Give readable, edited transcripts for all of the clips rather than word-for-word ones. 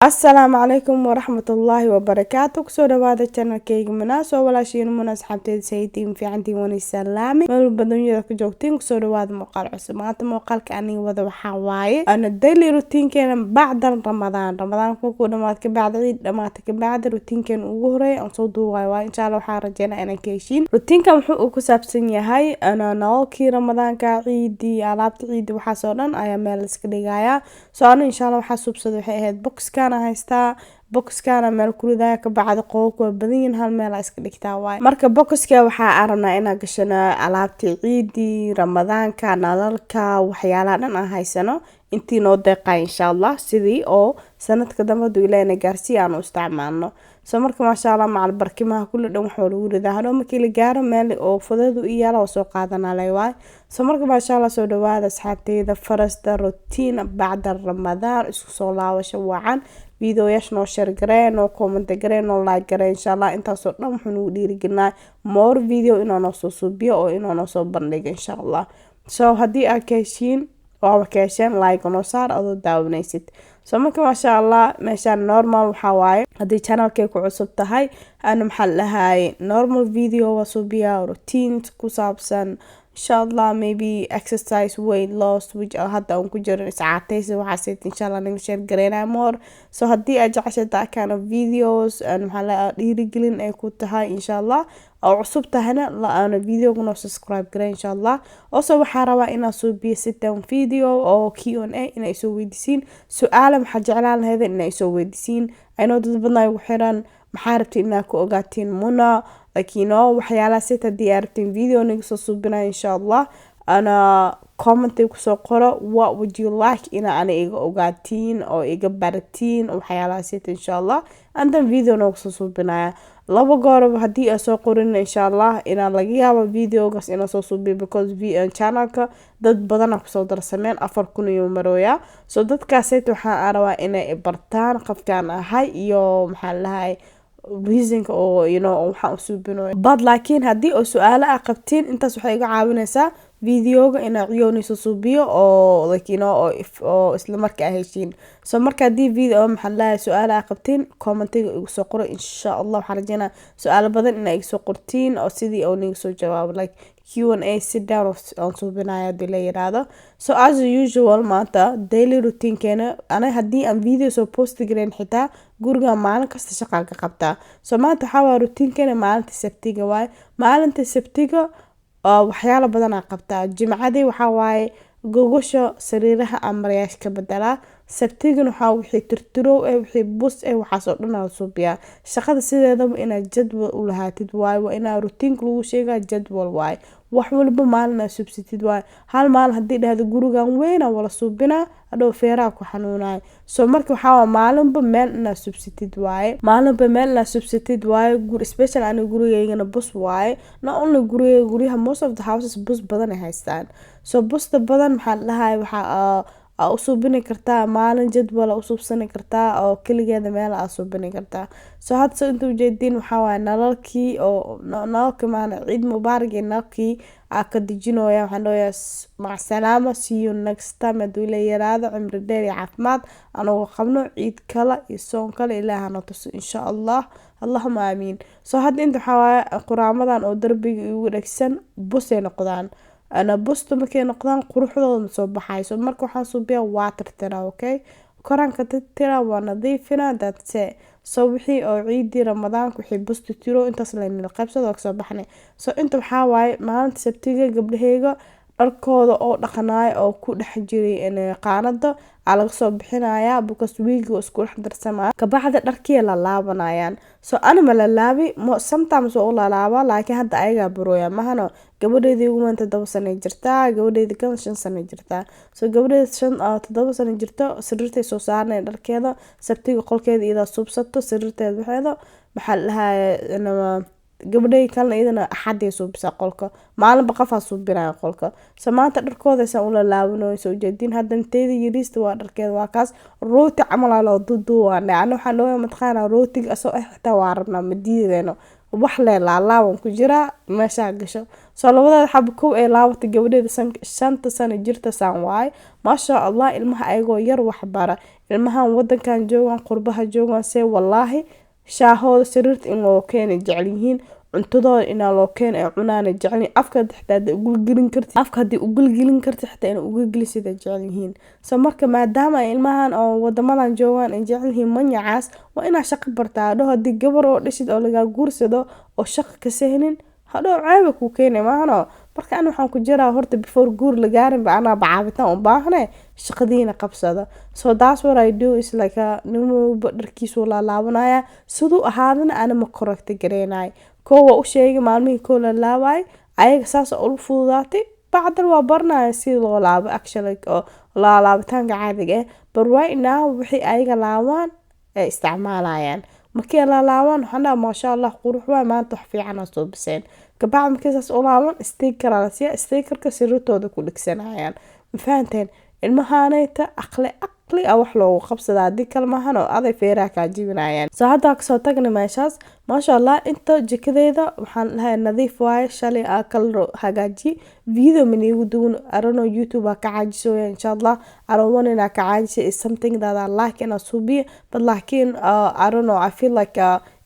Asalaamu calaykum waraxmatullaahi wabarakaatu. Kusoo dhawaada channelkayga Munaas oo walaashiin Muna. Asxaabteeda, saytiin fiicantiin? Wani salaami meel walba dunyada ku joogtiin. Kusoo dhawaada muuqaal cusub. Maanta muuqaalka aniga wada waxaa waaye ana daily routinekeena bacdan Ramadaan. Ramadaanka markuu dhamaad ka bacda, ciid dhamaata ka bacda, routinekeena ugu horeeya aan soo duubayo waa. Insha Allah waxaan rajeynaa inaan ka heshiin. Routinekan wuxuu uu ku saabsan yahay ana nololkii Ramadaanka, ciidii, alaabta ciidii, waxaas oo dhan ayaa meel iska dhigayaa. So ana insha Allah waxaa suubsada waxay ahayd boxkan haystaa, boxkana meel ku ridaya. Ka bacdi qolka waa badan yihiin, hal meel iska dhigtaa waaye. Marka boxka waxaa aan rabnaa inaan gashano alaabtii ciidii, Ramadaanka, nalalka, waxyaalaha dhan aan haysano intii noo deeqay, insha Allah, sidii oo sanadka dambe haduu Ilaahina gaarsiiya aan u isticmaalno. So marka, maasha Allah, macal barkimaha kulli dhan waxaa lagu ridaa. Hadhow markii la gaaro, meel oo fudeed u yaala oo soo qaadanaa lay waay. So marka, maasha Allah, soo dhawaada asxaabteyda. First routine bacda Ramadaan, isku soo laabasho wacan. Videoyaasha noo share garee, noo comment garee, noo like garee. Insha Allah intaasoo dhan wuxuu nagu dhiirigelinaa more video inuu noo soo suubiyo oo inuu noo soo bandhigo, insha Allah. So haddii aad ka heshiin, waaba ka hesheen, like noo saar adoo daawanaysid. So marka, maasha Allah, meeshaan normal waxaa waaye. Haddii channelkay ku cusub tahay, ana maxaa la dhahaye, normal video waa suubiyaa, routine ku saabsan, insha Allah, maybe exercise, weight loss, which hadda aan ku jirin, iscaataysi, waxaas insha Allah naga share gareynaya more. So haddii aad jeceshay that kind of videos, maxaa la dhiirigelin ay ku tahay, insha Allah, oo cusub tahayna la aana videoga noo subscribe garey, insha Allah. Also waxaa rabaa inaan suubiyo sit down video oo Q&A, inay soo weydiisiin su-aala. Maxaa jeclaan lahayd inay soo weydiisiin? Aynoo dad badan igu xiran. Maxaa rabtiin inaad ku ogaatiin Muna? Like waxyaalaha sit haddii aad rabtiin video naga soo suubinaya, insha Allah, ana commenti kusoo qoro what would you like ina ana iga ogaatiin oo iga baratiin, waxyaalahaas, insha Allah. And then video noogu soo suubinaya laba gooraba. Haddii aan soo qorin, insha Allah, inaa laga yaabo videogaas inaa soo suubiyo, because channelka dad badana kusoo darsameen, 4000 iyo marooya. So dadkaasayt waxaan rabaa inay bartaan qofkaan ahay iyo maxaa lahay reasonka oo waxaan usuubinayo. But laakiin haddii oo su-aalo ah qabtiin, intaas waxay iga caawinaysaa videoga inaa ciyoonayso suubiyo oo like oo isla marka ah heshiin. So marka haddii video, maxaa lahay, su-aalo ah qabtiin, commentiga igu soo qoro. Insha Allah waxaan rajeynaa su-aalo badan inaa iga soo qortiin oo sidii oo niga soo jawaabo, like Q&A sit down aan suubinaya hadii la yiraahdo. So as usual, maanta daily routinekeena, anaga haddii aan video soo post gareyn xitaa, guriga maalin kasta shaqaan ka qabtaa. So maanta waxaa waaya routinekeena maalinta Sabtiga waaye. Maalinta Sabtiga waxyaalo badan aan qabtaa. Jimcadii waxaa waaye gogosha, sariiraha aan marayaasha ka bedelaa. Sabtigan waxaa wixii tirtirow eh, wixii bus eh, waxaas oo dhan aa suubiyaa. Shaqada sideedaba inaad jadwal u lahaatid waaye. Waa inaa routiinka lagu sheegaa jadwal waaye. Wax walba maalin aad suubsatid waaye. Hal maalin haddii dhahdo gurigan weyn aan wala suubinaa, hadhow feeraha ku xanuunayo. So marka waxaa waa maalinba meel inaad suubsatid waaye, maalinba meel inaad suubsatid waaye. Special aniga gurigeygana bus waaye. Not only gurigeyga, guryaha, most of the houses bus badan ay haystaan. So busta badan, maxaa la dhahay, waxaa aa usuubini kartaa maalin jadwal aa usuubsani kartaa oo keligeeda meel aa suubini kartaa. So hadda so inta ujeediin waxaa waaye nalalkii oo nalalka maana ciid mubaarak iyo nalalkii aa ka dejinooya. Waxaan dhahayaa macsalaama, see you next time hadduu ila yiraahdo. Cimri dheer iyo caafimaad anagoo qabno, ciid kale iyo soon kale Ilaah hana tuso, insha Allah. Allahuma aamiin. So hadda inta waxaa waaye quraamadan oo darbiga igu dhegsan busay noqdaan. Ana busta markay noqdaan quruxdooda ma soo baxayso. Marka waxaan suubiyaa waa tirtiraa, okay, koranka tirtiraa, waa nadiifinaa, that's it. So wixii oo ciidii Ramadaanka, wixii busta tiro, intaas laynala qaybsado oo kasoo baxnay. So inta waxaa waaye maalinta Sabtiga gabdhaheyga dharkooda oo dhaqanayo oo ku dhex jiray qaanada aa laga soo bixinayaa, because wiiga isku dhex darsamaa. Kabacdi dharkii la laabanayaan. So ana ma lalaabi, sometimes waa u lalaabaa, laakiin hadda ayagaa barooya mahano. Gabadheedii ugu weyn 7 sano jirtaa, gabadheedii kan 5 sano jirtaa. So gabadheeda 5 7 sano jirto, sariirtay soo saaranay dharkeeda. Sabtiga qolkeeda iyadaa suubsato sariirteeda, waxeeda, maxaa la dhahaye. Gabadhay kalena iyadana Axaday suubisaa qolka. Maalinba qofaa suubinaya qolka. So maanta dharkooda saan ula laabanayo soo jeedin. Hadda inteeda yariista waa dharkeeda waa kaas, rooti camal aa loo duuduubaana. Ana waxaan dhawaa mataqaanaa rootiga asoo ah xitaa waa rabnaa, ma diideyno. Wax lee laalaaban ku jiraa meeshaa gasho. Soo labadeeda xabo kow ee laabatay gabadheeda 5-ta sano jirta saan waaye, maasha Allah. Ilmaha ayagoo yar wax bara. Ilmahan wadankan joogan, qurbaha joogan, see wallaahi shaahooda sariirta in loo keenay jecel yihiin, cuntadooda inaa loo keeno ay cunaana jecel yihiin. Afka xitaa hadii ugulgelin kartid, afka haddii ugulgelin kartid xitaa inay uga gelisid ay jecel yihiin. So marka maadaama ay ilmahan oo wadamadan joogaan ay jecel yihiin manyacaas, waa inaa shaqo bartaa. Hadhow haddii gabar oo dhashid oo lagaa guursado oo shaqo ka sehnin, hadhow ceeba kuu keenay maahano. Marka ani waxaan ku jiraa horta before guur la gaarin ba anaa caabitaan u baahane, shaqadiina qabsada. So that's what I do, is like a nin walba dharkiisuu laalaabanaya siduu ahaadana ana ma correct gareynayo. Koo waa u sheegay maalmihii koo la laabaay, ayaga saas ula fududaatay. Bacdal waa baranaya sida loo laabo, actually oo laalaabitaanka caadiga ah. But right now wixii ayaga laabaan ay isticmaalayaan, markii laalaabaan waxaan dhahaa, "Maasha Allah, qurux waay, maanta wax fiican aa soo biseen." Kabacdi markii saas u laaban, sticker la siiya, stickerka sariirtooda ku dhigsanayaan. Ma fahanteen? Ilmahaanayta aqli aqli a wax loogu qabsadaa, haddii kale maahan oo aday feeraha kaa jibinayaan. So hadda kasoo tagna meeshaas, maasha Allah. Inta jikadeeda waxaan dhahay nadiif waaye. Shalay aa kala hagaajiye, video maniigu duwan. I don't know, YouTube aa ka caajisooya. Insha Allah, I don't want inaa ka caajisa. Is something that I like inaa suubiyo, but laakiin I don't know, I feel like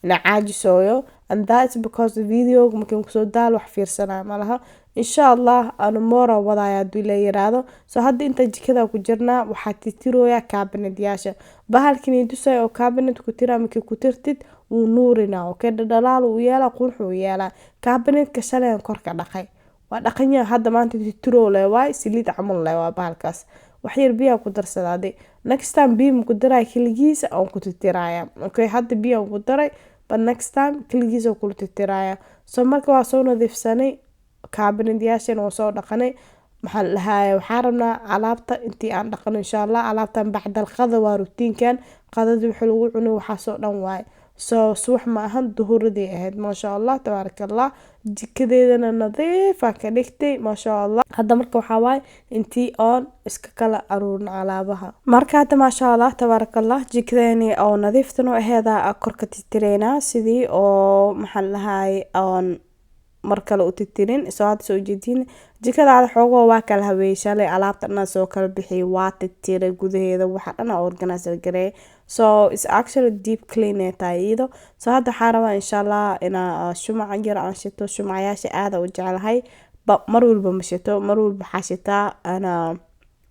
inaa caajisooyo, and that's because the video markaan kusoo daal wax fiirsanaya malaha. Insha Allah anu moora wadaya haduu la yiraahdo. So hadda inta jikada ku jirnaa, waxaa titirooya cabinet-yaasha. Bahalkani tusay oo cabinet ku tiraa, markii ku tirtid wuu nuurinaa, okay, dhadhalaal uu yeelaa, qurux uu yeelaa. Cabinetka shalay aan korka dhaqay, waa dhaqanya. Hadda maanta titiroo le waay, saliid camal le waa bahalkaas. Wax yar biyaa ku darsadaaday. Next time biyo ma ku daray, keligiisa aan ku titiraya. Okay, hadda biyo aan ku daray, but next time keligiisa kula titiraya. So marka waa soo nadiifsanay cabinet-yaashana, waa soo dhaqanay. Maxaan dhahaye, waxaan rabnaa alaabta intii aan dhaqano, insha Allah. Alaabtan bacdal qada waa routine-kan, qadadii wixii lagu cunay waxaasoo dhan waaye. So subax ma ahan, duhuradii ahayd. Maasha Allah, tabaaraka Allah, jikadeedana nadiifa ka dhigtay, maasha Allah. Hadda marka waxaa waaye intii oon iska kala aruurin alaabaha. Marka hadda, maasha Allah, tabaaraka Allah, jikadeeni oo nadiiftan u aheeda korka titireynaa sidii oo maxaan dhahaye oon mar kale u titirin. Soo hadda soo jeedin, jikadaada xoogoo waa kala habeeyay. Shalay alaabta dhan soo kala bixiyay, waa titiray gudaheeda, waxa dhan organize gareey. So it's actually deep clean ay tahay iyado. So hadda waxaa rabaa, insha Allah, inaa shumaca yar aan shito. Shumacayaasha aada u jeclahay ba, mar walba ma shito. Mar walba waxaa shitaa ana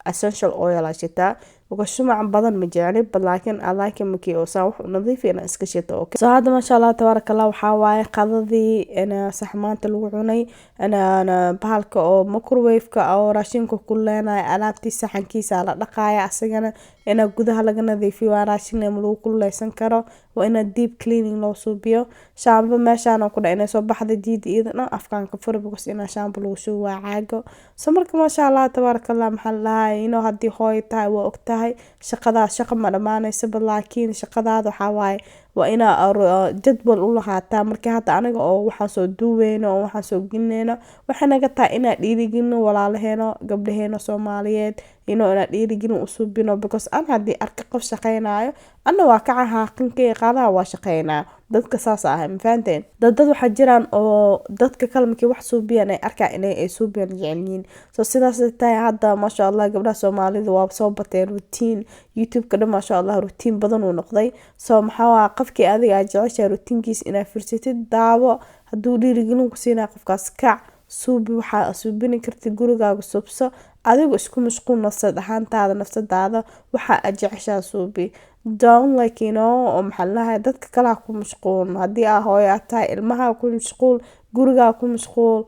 essential oil aa shitaa, because shumac badan ma jecli, but laakiin I like markii oo saa wax u nadiif inaan iska shito, okay. So hadda, maasha Allah, tabaaraka Allah, waxaa waaye qadadii ina saxmaanta lagu cunay, ina bahalka oo microwave-ka oo raashinka ku leenayo, alaabtii saxankiisa la dhaqaaya, asagana ina gudaha laga nadiifiyo. Waa raashin lema lagu kululeysan karo, waa ina deep cleaning loo suubiyo. Shaambo meeshaan ku dhac inay soo baxda diida iyada dhan afkaan ka furi, because inaa shaambo lagu shubo waa caago. So marka, maasha Allah, tabaaraka Allah, maxaa la dhahay, inuu haddii hooyo tahay waa ogtahay shaqadaas shaqa ma dhamaanaysa, but laakiin shaqadaada waxaa waaye waa inaa jadwal u lahaataa. Marka hadda aniga oo waxaan soo duubeyno oo waxaan soo gelineyno, waxay naga tahay inaan dhiirigelino walaalaheeno, gabdhaheena Soomaaliyeed, inaan dhiirigelin u suubino, because an haddii arka qof shaqeynayo, anna waa kaca, haaqinka qaadaha, waa shaqeynaa. Dadka saas ahay, ma fahanteen? Dad waxaa jiraan oo dadka kale markay wax suubiyaan ay arkaan inay ay suubiyaan jecel yihiin. So sidaas ay tahay, hadda maasha Allah gabdhaha Soomaalida waa soo bateen. Routine YouTube-ka dhan, maasha Allah, routine badan uu noqday. So maxaa waa, qofkii adiga aad jeceshahay routine-kiisa inaad fiirsatid, daawo. Hadduu dhiirigelin ku siinaya qofkaas, kac, suubi waxaa suubini kartid, gurigaaga suubso, adigu isku mashquul nafsad ahaantaada, nafsadaada waxa aad jeceshahay suubi. Don't like oo maxaa la dhahay, dadka kale ha ku mashquul. Haddii aa hooyo aad tahay, ilmaha ku mashquul, gurigaa ku mashquul,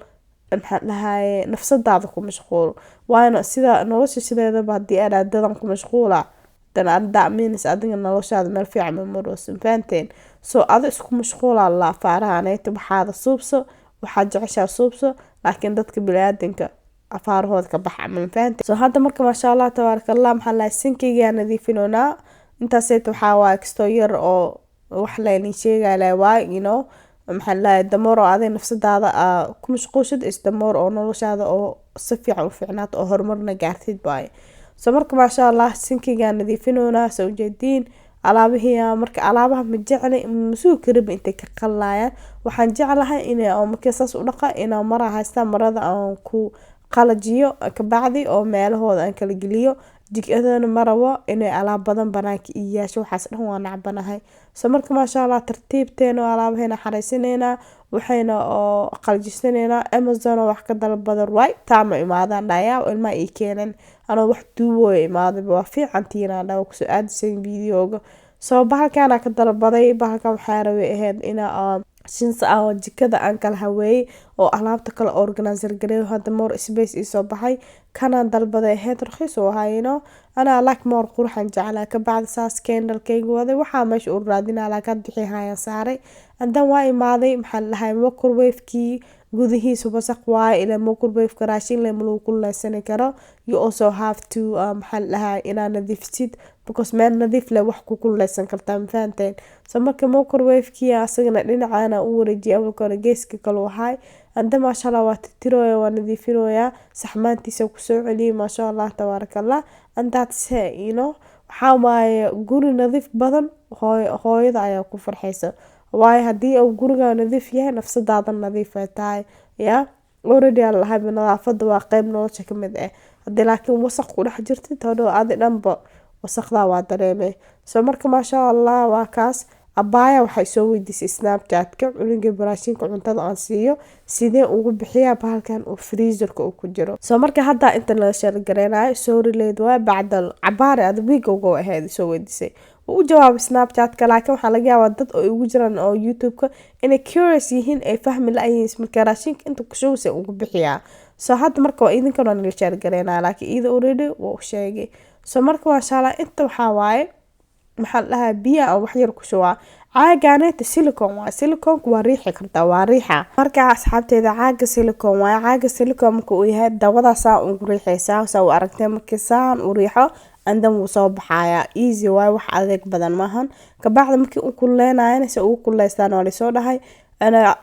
maxaa la dhahaye, nafsadaada ku mashquul. Waana sida nolosha sideedaba, haddii aad dadan ku mashquula, then that means adiga noloshaada meel fiican ma marayso. Ma fahanteen? So adi isku mashquula la afaarahaneyto, waxaada suubso, waxaad jeceshaa suubso, laakiin dadka biniaadanka afaarahooda ka baxa, ma fahanteen? So hadda marka, maasha Allah, tabaaraka Allah, maxaa la dhahay, sink-igaa nadiifinoonaa. Intaaseyta waxaa waaye kastoo yar oo wax laylin sheegaya la waay, maxaa la dhahay, the more oo adiga nafsadaada aa ku mashquushid is the more oo noloshaada oo si fiican u fiicnaato oo horumarna gaartid waaye. So marka, maasha Allah, sink-igaa nadiifinoonaa. Soo ujeediin, Alaabihii marka alaabaha ma jecli, masugi kariba intay ka qalayaan. Waxaan jeclahay in markii saas u dhaqa inaan mara haystaa, marada aan ku qalajiyo, kabacdi oo meelahooda aan kala geliyo. Jikadana ma rabo inay alaab badan banaanka ii yeesho, waxaas dhan waa nacbanahay. So marka, maasha Allah, tartiibteena oo alaabaheena xareysaneynaa, waxayna oo qalajisanaynaa. Amazon oo wax ka dalbada, right time imaadaan dhayaa oo ilmaha ii keeneen anoo wax duubooyo imaadayba. Waa fiicantiinaan dhawa kusoo aadisan videoga. So bahalkaana ka dalbaday. Bahalkan waxaa rabay ahayd ina since aan jikada aan kala haweeyey oo alaabta kala organizer gareeyo, hadda more space ii soo baxay, kanaan dalbaday ahayd. Raqiis oo ahaa, anaa like more quruxan jeclaa. Kabacdi saas candlekayga waday, waxaa meesha u raadinaa, laakiin hadda wixii hayaan saaray. And then waa imaaday, maxaa la dhahay, microwave-kii gudihiisa wasaq waaye. Ilaa microwave-ka raashin leh ma lagu kululeysani karo. You also have to maxaa la dhahay, inaad nadiifisid, because meel nadiif leh wax ku kululeysan kartaa, ma fahanteen? So marka microwave-kii asagana dhinacana u wareejiyay, awalka hore geeska kale ahaay. And then, maasha Allah, waa tirtirooya, waa nadiifinoyaa, saxmaantiisa kusoo celiyay. Maasha Allah, tabaaraka Allah. And that's it. Waxaa waaye guri nadiif badan hooyada ayaa ku farxaysa, waayo haddii uu guriga nadiif yahay, nafsadaada nadiif ay tahay. Ya, already aan lahay, nadaafada waa qeyb nolosha kamid ah. Haddii laakiin wasaq ku dhex jirtid, hadhow adi dhanba wasaqdaa waa dareemay. So marka, maasha Allah, waa kaas. Abaaya waxay soo weydiisay Snapchat-ka, cunuga baraashinka cuntada aan siiyo sidee ugu bixiyaa bahalkan oo freezerka uu ku jiro. So marka hadda inta nala share gareynayo, sorry, leed waa bacdal cabaari ada wiig uga ahayd soo weydiisay, wuu u jawaabay Snapchat-ka. Laakiin waxaa laga yaabaa dad oo ugu jiraan oo YouTube-ka inay curious yihiin, ay fahmi la-yihiin marka raashinka inta kushubaysa ugu bixiyaa. So hadda marka waa idinkan waa nala share gareynaya, laakiin iyada already waa u sheegay. So marka, maasha Allah, inta waxaa waaye, maxaa la dhahaa, biya aan waxyar ku shubaa. Caaganeeta silicone waaye, siliconka waa riixi kartaa, waa riixa. Marka asxaabteeda, caaga silicone waaye. Caaga silicone marka uu yahay, dabada saa ugu riixaysaa, saa u aragtay. Markii saan u riixo, and then wuu soo baxayaa, easy waaye, wax adeeg badan maahan. Kabacdi markii uu kululeenayana, si ugu kululeystaan waa lasoo dhahay,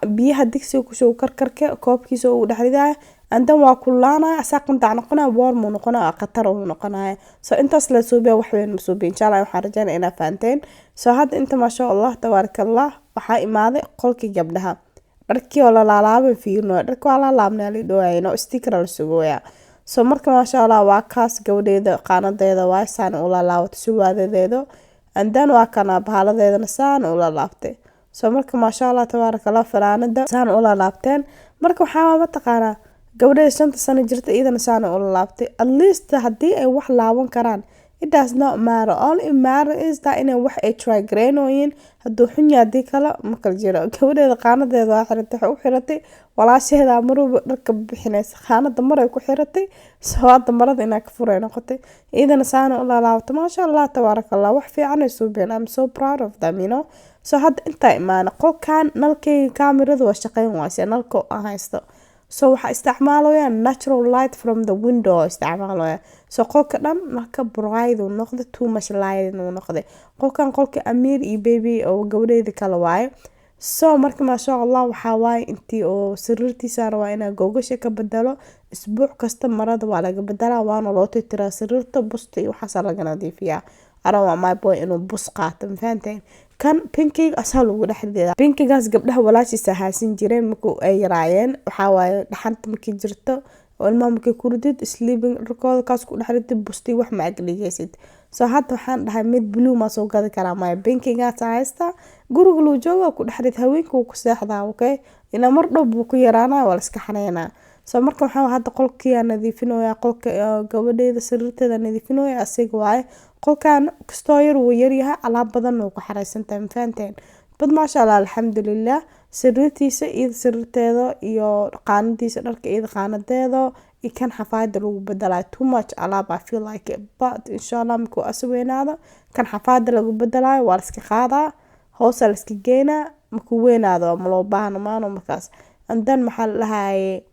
biyaha digsiga kushubo, karkarka koobkiisa uu dhex ridaya, and then waa kululaanaya, asaa qandac noqonaya, warm uu noqonaya, khatar uu noqonaya. So intaas la suubiya, wax weyn ma suubiya. Insha Allah waxaan rajeynaya inaa fahanteen. So hadda inta, maasha Allah, tabaaraka Allah, waxaa imaaday qolkii gabdhaha. Dharkii oo la laalaabay fiirino, dharka waa la laabnay, la dhawayno, sticker la sugooya. So marka, maasha Allah, waa kaas gabadheeda qaanadeeda waa saan ula laabatay surwaadadeeda. And then waa kana bahaladeedana saan ula laabtay. So marka, maasha Allah, tabaaraka Allah, fanaanada saan ula laabteen. Marka waxaa mataqaanaa, gabadheeda 5-ta sano jirta iyadana saan ula laabtay. At least haddii ay wax laaban karaan, it does not matter. All it matter is that inay wax ay try gareynooyin. Hadduu xun yahay, haddii kale ma kala jiro. Gabadheeda qaanadeeda waa xiratay, waxay u xiratay walaasheeda maruba dharka bixinaysa, qaanada maray ku xiratay. So hadda marada inaa ka furay noqotay, iyadana saana u laalaabatay. Maasha Allah, tabaaraka Allah, wax fiican ay suubeen. I'm so proud of them. So hadda intaa imaana qolkan, nalkayga kaamirada waa shaqeyn waayse, nalka aan haysto. So waxaa isticmaalaya natural light from the window isticmaalaya. So qolka dhan marka bright uu noqday, too much light uu noqday. Qolkan qolka Amiir iyo baby oo gabadheeda kale waaye. So marka, maasha Allah, waxaa waaye intii oo sariirtiisa rabaa inaa gogasha ka bedelo. Isbuuc kasta marada waa laga bedelaa, waana loo tirtiraa sariirta, busta iyo waxaasaa laga nadiifiyaa. I don't want my boy inuu bus qaato, ma fahanteen? Kan pinkiga asaa lagu dhex ridaa. Pinkigaas gabdhaha walaashiisa haasin jireen markuu ay yaraayeen. Waxaa waaye dhaxanta markii jirto oo ilmaha markay ku ridid sleeping dharkooda, kaas ku dhex ridid, bustii wax ma agdhigaysid. So hadda waxaan dhahay, mid blue ma soo gadi karaa? Maya, pinkigaas haysta, guriga luu jooga, ku dhex rid, haweenka wuu ku seexdaa. Okay, ilaa mar dhow buu ku yaraanaya, waa la iska xaneynaa. So marka waxaa hadda qolkii aan nadiifinooya, qolka gabadheeda sariirteeda nadiifinooya, asiga waaye. Qolkan kastoo yar wuu yaryahay, alaab badan wuu ku xareysan tahay, ma fahanteen? Bad, maasha Allah, alxamdulilah, sariirtiisa, iyada sariirteeda iyo qaanadiisa dharka, iyada qaanadeeda iyo kan xafaayada lagu bedelayo. Too much alaab, I feel like it, but insha Allah markuu asa weynaado, kan xafaayada lagu bedelayo waa la iska qaadaa, hoosa la iska geynaa. Markuu weynaado ma loo baahno maano markaas. And then maxaa la dhahaye,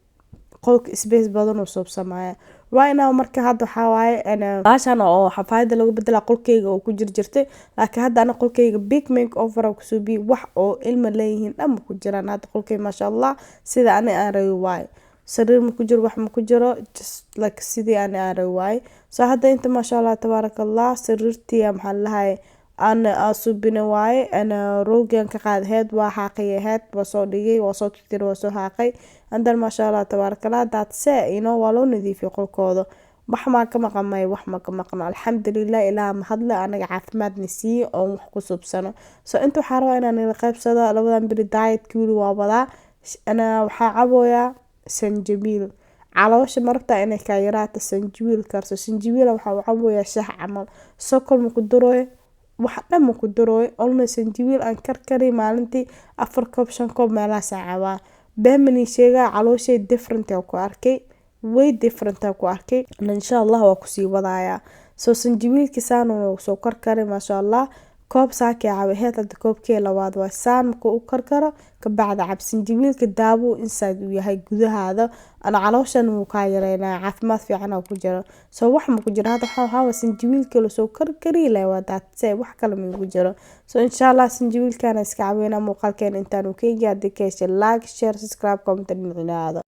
qolka space badan uu suubsamaya right now. Marka hadda waxaa waaye baashan oo xafaayada lagu bedelaa qolkeyga oo ku jirtay, laakiin hadda ana qolkeyga big make over kusoo biyey, wax oo ilma leeyihiin dhan ma ku jiraan hadda qolkeyga. Maasha Allah, sida ani aan rabi waaye. Sariir ma ku jiro, wax ma ku jiro, just like sidii ani aan rabi waaye. So hadda inta, maasha Allah, tabaaraka Allah, sariirtii maxaa la dhahaye. Aan subina waaye, ana roogan ka qaad aheyd, waa xaaqay aheyd, waa soo dhigay, waa soo tirtiray, waa soo xaaqay. And then, maasha Allah, tabaarakallah, that's it. Waa loo nadiifiyay qolkooda. Wax maa ka maqan? Maya, wax ma ka maqno, alxamdulilah. Ilaah mahadle, anaga caafimaadna siiye oon wax ku subsano. So inta waxaa rabaa inaan ila qaybsado labadan beri dietka weli waa wadaa. Ana waxaa cabooyaa sanjabiil. Caloosha marabtaa inay kaa yaraato, sanjabiil karso. Sanjabiil waxaa u cabooyaa shaah camal, sokor ma ku darooyo, wax dhan ma ku darooyo, only sanjabiil aan karkari. Maalintii 4 koob, 5 koob meelahaas aan cabaa. Been mani sheegaa, calooshay different ku arkay, way different ku arkay. Insha Allah waa kusii wadayaa. So sanjabiilki saan uu soo karkari, maasha Allah. Koob saakii cabi aheyd, hada koobkii labaad waa. Saan markuu u karkaro kabacdi cab. Sanjabiilka daawo inside uu yahay gudahaada, ana calooshan wuu kaa yareynaya, caafimaad fiican ku jiro. So wax ma ku jiro hadda, waxaa waa sanjabiilka lasoo karkari leh, waa daadse, wax kale ma ku jiro. So insha Allah sanjabiilkana iska caawina. Muuqaalkeena intaan uu ka eegay. Haddii ka heshay, like, share, subscribe, comment, dhinaciinaada.